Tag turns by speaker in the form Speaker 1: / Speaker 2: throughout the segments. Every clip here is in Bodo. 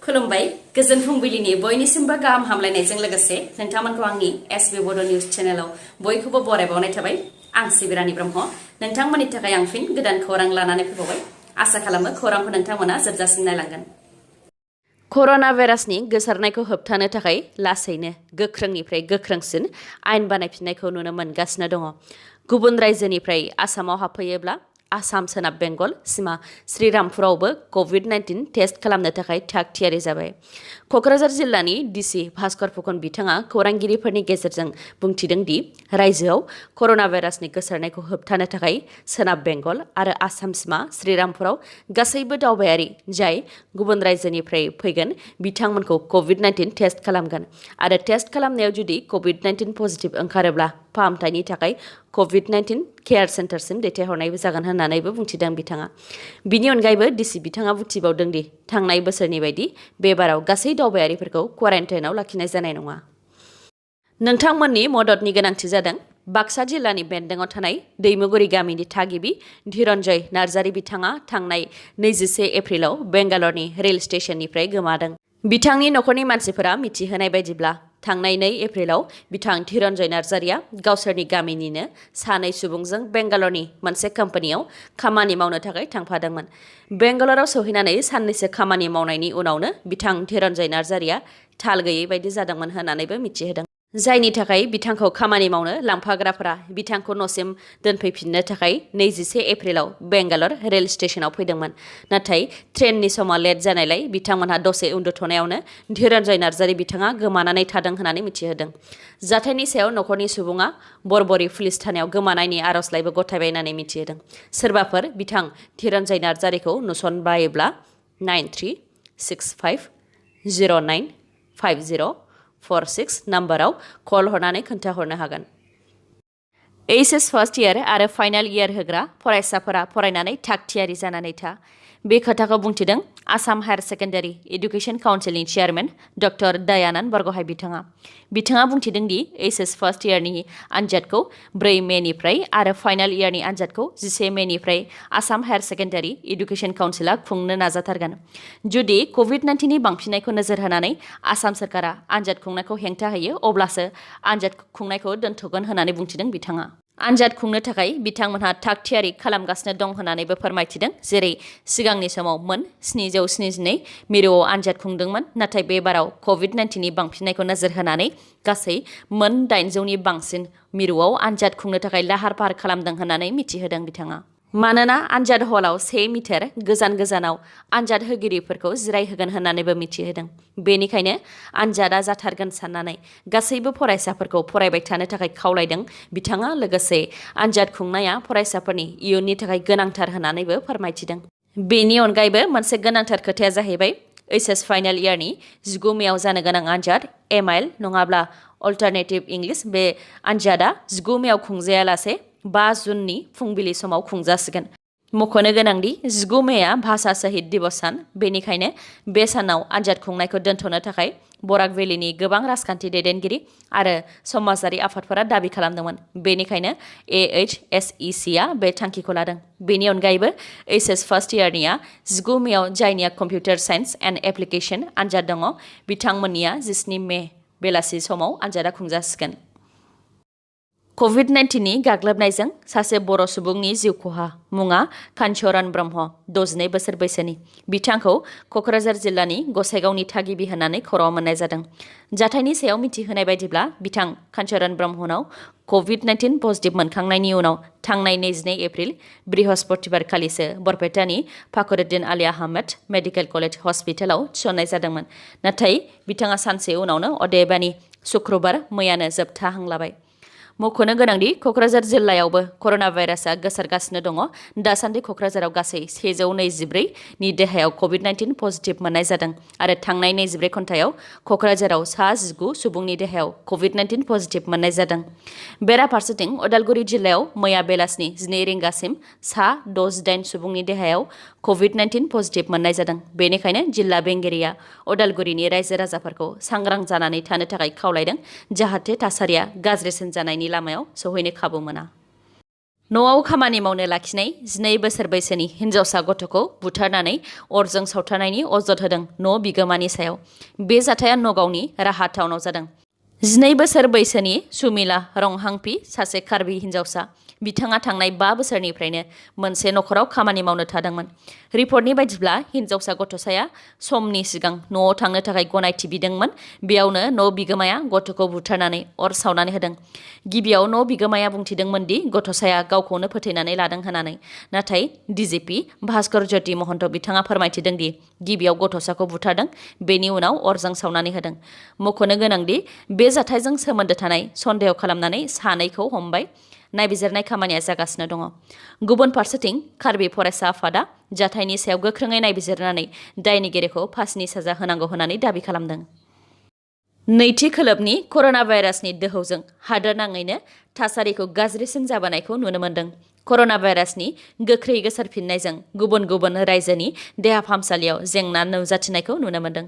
Speaker 1: खुलुमबाय गोजोन फुंबिलिनि बयनिसिमबो गाहाम हामलायनायजों लोगोसे नोंथांमोनखौ आंनि SBBODO निउज चेनेलाव बयखौबो बरायबावनाय थाबाय। आं सिबिरानि ब्रह्म नोंथांमोननि थाखाय आं फिन गोदान खौरां लानानै फैबावबाय। आसा खालामो खौरांखौ नोंथांमोना जोबजासिम नायलांगोन। कर'ना भाइरासनि गोसारनायखौ होबथानो थाखाय लासैनो गोख्रोंनिफ्राय गोख्रोंसिन आयेन बानायफिननायखौ नुनो मोनगासिनो दङ। गुबुन रायजोनिफ्राय आसामाव हाबफैयोब्ला आसाम सोनाब बेंगल सिमा श्रीरामपुरावबो कभिड-19 टेस्ट खालामनो थाखाय थाग थियारि जाबाय। क'क्राझार जिल्लानि डिसि भास्कर फुकन बिथाङा खौरांगिरिफोरनि गेजेरजों बुंथिदों दि रायजोआव कर'ना भाइरासनि गोसारनायखौ होबथानो थाखाय सोनाब बेंगल आरो आसाम सिमा श्रीरामपुराव गासैबो दावबायारि जाय गुबुन रायजोनिफ्राय फैगोन बिथांमोनखौ कभिड-19 टेस्ट खालामगोन आरो टेस्ट खालामनायाव जुदि कभिड-19 पजिटिभ ओंखारोब्ला फाहामथायनि थाखाय कभिड-19 केयार सेन्टारसिम दैथायहरनायबो जागोन होननानैबो बुंथिदों बिथाङा। बिनि अनगायैबो डिसि बिथाङा बुंथिबावदों दि थांनाय बोसोरनि बायदि बे बाराव गासै दावबायारिफोरखौ क्वारेन्टाइनाव लाखिनाय जानाय नङा। नोंथांमोननि मददनि गोनांथि जादों। बाक्सा जिल्लानि बेन्दोंआव थानाय दैमुगुरि गामिनि थागिबि धीरन्जय नार्जारी बिथाङा थांनाय 21 एप्रिलाव बेंगालरनि रेल स्टेशननिफ्राय गोमादों। बिथांनि नखरनि मानसिफोरा मिथिहोनाय बायदिब्ला थांनाय 2 एप्रिलाव बिथां धीरन्जय नार्जारीया गावसोरनि गामिनिनो सानै सुबुंजों बेंगालरनि मोनसे कम्पानियाव खामानि मावनो थाखाय थांफादोंमोन। बेंगालराव सौहैनानै साननैसो खामानि मावनायनि उनावनो बिथां धीरन्जय नार्जारीया थाल गैयै बायदि जादोंमोन होननानैबो मिथिहोदों। जायनि थाखाय बिथांखौ खामानि मावनो लांफाग्राफोरा बिथांखौ न'सिम दोनफैफिननो थाखाय 21 एप्रिलाव बेंगालर रेल स्टेशनाव फैदोंमोन। नाथाय ट्रेननि समा लेट जानायलाय बिथांमोनहा दसे उन्दुथ'नायावनो धीरन्जय नार्जारी बिथाङा गोमानानै थादों होननानै मिथिहोदों। जाथायनि सायाव नखरनि सुबुङा बरबरि पुलिस थानायाव गोमानायनि आर'जलाइबो गथायबाय होननानै मिथिहोदों। सोरबाफोर बिथां धीरन्जय नार्जारीखौ नुसनबायोब्ला 9365095046 नाम्बाराव कल हरनानै खोन्थाहरनो हागोन। HS फार्स्ट इयार आरो फाइनाल इयार होग्रा फरायसाफोरा फरायनानै थाग थियारि जानानै था। बे खोथाखौ बुंथिदों आसाम हायार सेकेन्डारि एडुकेसन काउन्सिलनि चेयारमेन डक्टर दयानन्द बरग'हाइ बिथाङा। बिथाङा बुंथिदों दि HS फार्स्ट इयारनि आनजादखौ 4 मेनिफ्राय आरो फाइनाल इयारनि आनजादखौ 11 मेनिफ्राय आसाम हायार सेकेन्डारि एडुकेसन काउन्सिला खुंनो नाजाथारगोन। जुदि कभिड-19नि बांफिननायखौ नोजोर होनानै आसाम सोरखारा आनजाद खुंनायखौ हेंथा होयो अब्लासो आनजाद खुंनायखौ दोनथ'गोन होननानै बुंथिदों बिथाङा। आनजाद खुंनो थाखाय बिथांमोनहा थाग थियारि खालामगासिनो दं होननानैबो फोरमायथिदों। जेरै सिगांनि समाव मोन 772 मिरुआव आनजाद खुंदोंमोन, नाथाय बे बाराव कभिड-19नि बांफिननायखौ नोजोर होनानै गासै मोन 800नि बांसिन मिरुआव आनजाद खुंनो थाखाय लाहार फाहार खालामदों होननानै मिथिहोदों बिथाङा। मानोना आनजाद हलाव 1 मिटार गोजानाव आनजाद होगिरिफोरखौ जिरायहोगोन होननानैबो मिथिहोदों। बेनिखायनो आनजादा जाथारगोन साननानै गासैबो फरायसाफोरखौ फरायबाय थानो थाखाय खावलायदों बिथाङा। लोगोसे आनजाद खुंनाया फरायसाफोरनि इयुननि थाखाय गोनांथार होननानैबो फोरमायथिदों। बेनि अनगायैबो मोनसे गोनांथार खोथाया जाहैबाय HS फाइनाल इयारनि 19 मेआव जानो गोनां आनजाद MIL नङाब्ला अल्टारनेटिभ इंलिश बे आनजादा 19 मेआव खुंजायालासे 5 जुननि फुंबिलि समाव खुंजासिगोन। मख'नो गोनांदि 19 मेआ भाषा शहीद दिवस सान। बेनिखायनो बे सानाव आनजाद खुंनायखौ दोनथ'नो थाखाय बराक भेलिनि गोबां राजखान्थि दैदेनगिरि आरो समाजारि आफादफोरा दाबि खालामदोंमोन। बेनिखायनो AHSECआ बे थांखिखौ लादों। बेनि अनगायैबो HS फार्स्ट इयारनिया 19 मेआव जायनिया कम्पिउटार साइन्स एन्ड एप्लिकेसन आनजाद दङ बिथांमोननिया 17 मे बेलासि समाव आनजादा खुंजासिगोन। कभिड-19नि गाग्लोबनायजों सासे बर' सुबुंनि जिउ खहा। मुङा कान्छरन ब्रह्म, 62 बोसोर बैसोनि। बिथांखौ क'क्राझार जिल्लानि गसाइगावनि थागिबि होननानै खौरां मोननाय जादों। जाथायनि सायाव मिथिहोनाय बायदिब्ला बिथां कान्छरन ब्रह्मनाव कभिड-19 पजिटिभ मोनखांनायनि उनाव थांनाय 22 एप्रिल बृहस्पतिबारखालिसो बरपेटानि फाखरुद्दिन आली आहमेद मेडिकेल कलेज हस्पिटालाव थिसननाय जादोंमोन। नाथाय बिथाङा सानसे उनावनो अदेबानि शुक्रबार मैयानो जोबथा हां लाबाय। मख'नो गोनांदि क'क्राझार जिल्लायावबो कर'ना भाइरासआ गोसारगासिनो दङ। दासान्दि क'क्राझाराव गासै 124 नि देहायाव कभिड-19 पजिटिभ मोननाय जादों आरो थांनाय 24 घन्टायाव क'क्राझाराव 19 सुबुंनि देहायाव कभिड-19 पजिटिभ मोननाय जादों। बेराफारसेथिं अदालगुरि जिल्लायाव मैया बेलासिनि 12 रिंगासिम 68 सुबुंनि देहायाव कभिड-19 पजिटिभ मोननाय जादों। बेनिखायनो जिल्ला बेंगिरिया अदालगुरिनि रायजो राजाफोरखौ सांग्रां जानानै थानो थाखाय खावलायदों, जाहाथे थासारिया गाज्रिसिन जानायनि लामायाव सौहैनो खाबु मोना। न'आव खामानि मावनो लाखिनाय 12 बोसोर बैसोनि हिन्जावसा गथ'खौ बुथारनानै अरजों सावथारनायनि अजद होदों न' बिगोमानि सायाव। बे जाथाया नगावनि राहा टाउनाव जादों। 12 बोसोर बैसोनि सुमिला रंहांपि सासे कार्बि हिन्जावसा। बिथाङा थांनाय 5 बोसोरनिफ्रायनो मोनसे नखराव खामानि मावनो थादोंमोन। रिपर्टनि बायदिब्ला हिन्जावसा गथ'साया समनि सिगां न'आव थांनो थाखाय गनायथि बिदोंमोन। बेयावनो न' बिगोमाया गथ'खौ बुथारनानै अर सावनानै होदों। गिबियाव न' बिगोमाया बुंथिदोंमोन दि गथ'साया गावखौनो फोथैनानै लादों होननानै। नाथाय डिजिपि भास्कर ज्योति महन्त बिथाङा फोरमायथिदों दि गिबियाव गथ'साखौ बुथारदों, बेनि उनाव अरजों सावनानै होदों। मख'नो गोनांदि बे जाथायजों सोमोन्दो थानाय सन्देह खालामनानै सानैखौ हमबाय। नायबिजिरनाय खामानिया जागासिनो दङ। गुबुन फारसेथिं कार्बि फरायसा आफादा जाथायनि सायाव गोख्रोङै नायबिजिरनानै दायनिगिरिखौ फासिनि साजा होनांगौ होननानै दाबि खालामदों। नैथि खोलोबनि कर'ना भाइरासनि दोहौजों हादोरनाङैनो थासारिखौ गाज्रिसिन जाबोनायखौ नुनो मोन्दों। कर'ना भाइरासनि गोख्रै गोसारफिननायजों गुबुन गुबुन रायजोनि देहा फाहामसालियाव जेंना नुजाथिनायखौ नुनो मोन्दों।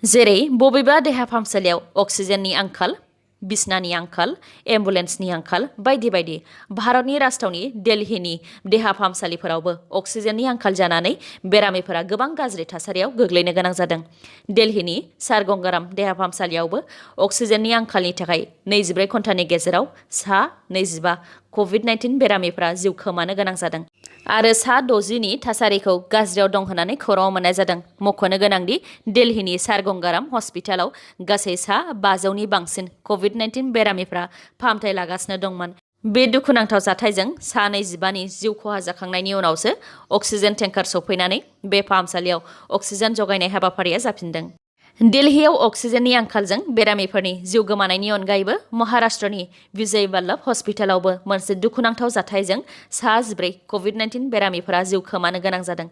Speaker 1: जेरै बबेबा देहा फाहामसालियाव अक्सिजेननि आंखाल, बिसनानि आंखाल, एम्बुलेन्सनि आंखाल बायदि बायदि। भारतनि राजथावनि दिल्लीनि देहा फाहामसालिफोरावबो अक्सिजेननि आंखाल जानानै बेरामिफोरा गोबां गाज्रि थासारियाव गोग्लैनो गोनां जादों। दिल्लीनि सार गंगाराम देहा फाहामसालियावबो अक्सिजेननि आंखालनि थाखाय 24 घन्टानि गेजेराव सा 25 कभिड-19 बेरामिफोरा जिउ खोमानो गोनां जादों। आरो सा 60नि थासारिखौ गाज्रियाव दं होननानै खौराङाव मोननाय जादों। मख'नो गोनांदि दिल्लीनि सार गंगाराम हस्पिटालाव गासै सा 500नि बांसिन कभिड-19 बेरामिफ्रा फाहामथाय लागासिनो दंमोन। बे दुखुनांथाव जाथायजों सा 25नि जिउ खहा जाखांनायनि उनावसो अक्सिजेन टेंकार सौफैनानै बे फाहामसालियाव अक्सिजेन जगायनाय हाबाफारिया जाफिनदों। दिल्लीयाव अक्सिजेननि आंखालजों बेरामिफोरनि जिउ गोमानायनि अनगायैबो महाराष्ट्रनि विजय वल्लभ हस्पिटालावबो मोनसे दुखुनांथाव जाथायजों सा 14 कभिड-19 बेरामिफोरा जिउ खोमानो गोनां जादों।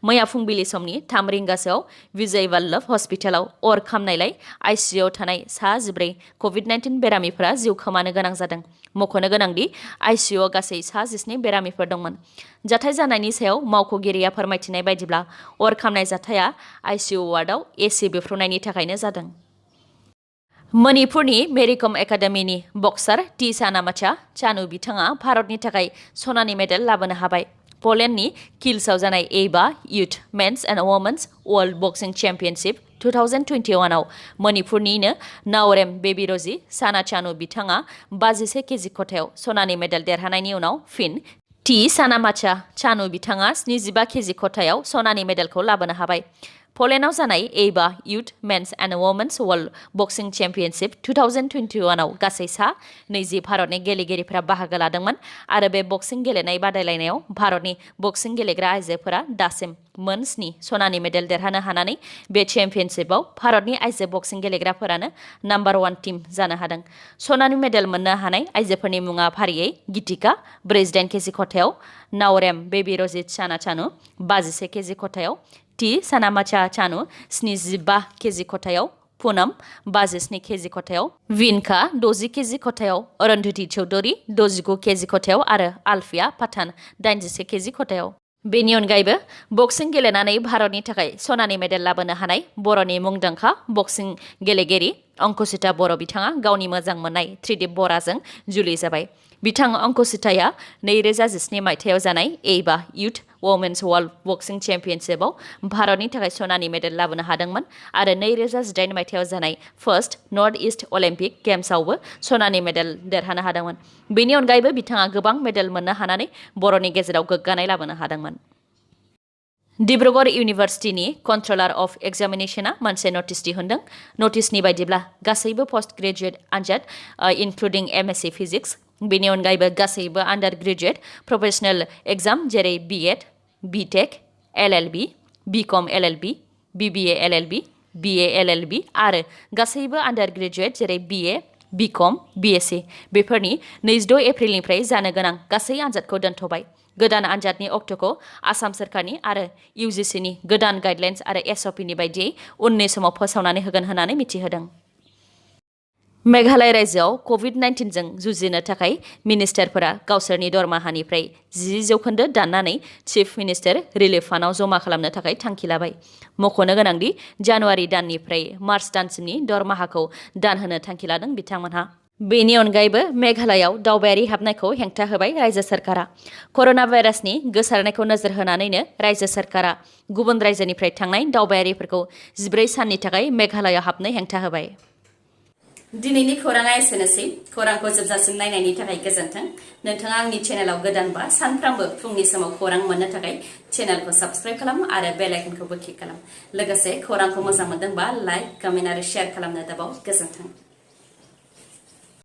Speaker 1: मैया फुंबिलि समनि 3 रिंगासोआव विजय वल्लभ हस्पिटालाव अर खामनायलाय आइसिइउआव थानाय सा 14 कभिड-19 बेरामिफोरा जिउ खोमानो गोनां जादों। मख'नो गोनांदि आइसिइउआव गासै सा 19 बेरामिफोर दंमोन। जाथाय जानायनि सायाव मावख'गिरिया फोरमायथिनाय बायदिब्ला अर खामनाय जाथाया आइसिइउ वार्डआव एसि बेफ्रुनायनि थाखायनो जादों। मणिपुरनि मेरिकम एकाडेमीनि बक्सार टी सानामाचा चानु बिथाङा भारतनि थाखाय सनानि मेडेल लाबोनो हाबाय। पोलेन्डनि किल्सआव जानाय एबा youth men's and women's world boxing championship 2021आव मणिपुरनिनो नावरेम बेबिर'जी सानाचानु बिथाङा 56 केजि खथायाव सनानि मेडेल देरहानायनि उनाव फिन टी सानामाचा चानु बिथाङा 75 केजि खथायाव सनानि मेडेलखौ लाबोनो हाबाय। पोलेन्डआव जानाय एबा youth men's and women's world boxing championship 2021आव गासै सा 20 भारतनि गेलेगिरिफोरा बाहागो लादोंमोन आरो बे बक्सिं गेलेनाय बादायलायनायाव भारतनि बक्सिं गेलेग्रा आइजोफोरा दासिम मोन 7 सनानि मेडेल देरहानो हानानै बे चेम्पियनशिपआव भारतनि आइजो बक्सिं गेलेग्राफोरानो नम्बर 1 टीम जानो हादों। सनानि मेडेल मोननो हानाय आइजोफोरनि मुङा फारियै गीतिका 48 केजि खथायाव, नावरेम बेबिर'जी सानाचानु 55 केजि खथायाव, टी सानामाचा चानु 75 केजि खथायाव, पुनम 57 केजि खथायाव, विनका 60 केजि खथायाव, अरुंधति चौधरी 69 केजि खथायाव आरो आल्फिया पाठान 86 केजि खथायाव। बेनि अनगायैबो बक्सिं गेलेनानै भारतनि थाखाय सनानि मेडेल लाबोनो हानाय बर'नि मुंदांखा बक्सिं गेलेगिरि अंकुचिता बर' बिथाङा गावनि मोजां मोननाय त्रिदिप बराजों जुलि जाबाय। बिथां अंकुचिताया 2017 मायथाइयाव जानाय एबा युथ वमेन्स वर्ल्ड बक्सिं चेम्पियनशिपआव भारतनि थाखाय सनानि मेडेल लाबोनो हादोंमोन आरो 2018 मायथाइयाव जानाय फार्स्ट नर्थ इस्ट अलिम्पिक गेम्सआवबो सनानि मेडेल देरहानो हादोंमोन। बेनि अनगायैबो बिथाङा गोबां मेडेल मोननो हानानै बर'नि गेजेराव गोग्गानाय लाबोनो हादोंमोन। डिब्रुगड़ इउनिभार्सिटिनि कन्ट्रलार अफ एग्जामिनेशना मोनसे नटिस दिहुनदों। नटिसनि बायदिब्ला गासैबो पस्ट ग्रेजुएट आनजाद इनक्लुडिं एमएससि फिजिक्स, बेनि अनगायैबो गासैबो आन्डार ग्रेजुएट प्रफेसनेल एग्जाम जेरै बिएड, बिटेक, एलएलबी, बिकम एलएलबी, बिबिए एलएलबी, बिए एलएलबी आरो गासैबो आन्डार ग्रेजुएट जेरै बिए, बिकम, बिएससि बेफोरनि 26 एप्रिलनिफ्राय जानो गोनां गासै आनजादखौ दोनथ'बाय। गोदान आनजादनि अक्ट'खौ आसाम सोरखारनि आरो इउजिसिनि गोदान गाइडलाइन्स आरो एसअपिनि बायदियै उननि समाव फोसावनानै होगोन होननानै मिथिहोदों। मेघालय रायजोआव कभिड-19जों जुजिनो थाखाय मिनिस्टारफोरा गावसोरनि दरमाहानिफ्राय 10% दाननानै चिफ मिनिस्टार रिलिफ फान्डआव जमा खालामनो थाखाय थांखि लाबाय। मख'नो गोनांदि जानुवारि दाननिफ्राय मार्च दानसिमनि दरमाहाखौ दान होनो थांखि लादों बिथांमोनहा। बेनि अनगायैबो मेघालयाव दावबायारि हाबनायखौ हेंथा होबाय रायजो सरकारा। कर'ना भाइरासनि गोसारनायखौ नोजोर होनानैनो रायजो सरकारा गुबुन रायजोनिफ्राय थांनाय दावबायारिफोरखौ 14 साननि थाखाय मेघालयाव हाबनो हेंथा होबाय। दिनैनि खौराङा एसेनोसै। खौरांखौ जोबजासिम नायनायनि थाखाय गोजोन्थों। नोंथाङा आंनि चेनेलाव गोदानबा सानफ्रामबो फुंनि समाव खौरां मोननो थाखाय चेनेलखौ साबस्क्राइब खालाम आरो बेल आइकनखौबो क्लिक खालाम। लोगोसे खौरांखौ मोजां मोनदोंबा लाइक, कमेन्ट आरो शेयार खालामनो दाबाव। गोजोन्थों।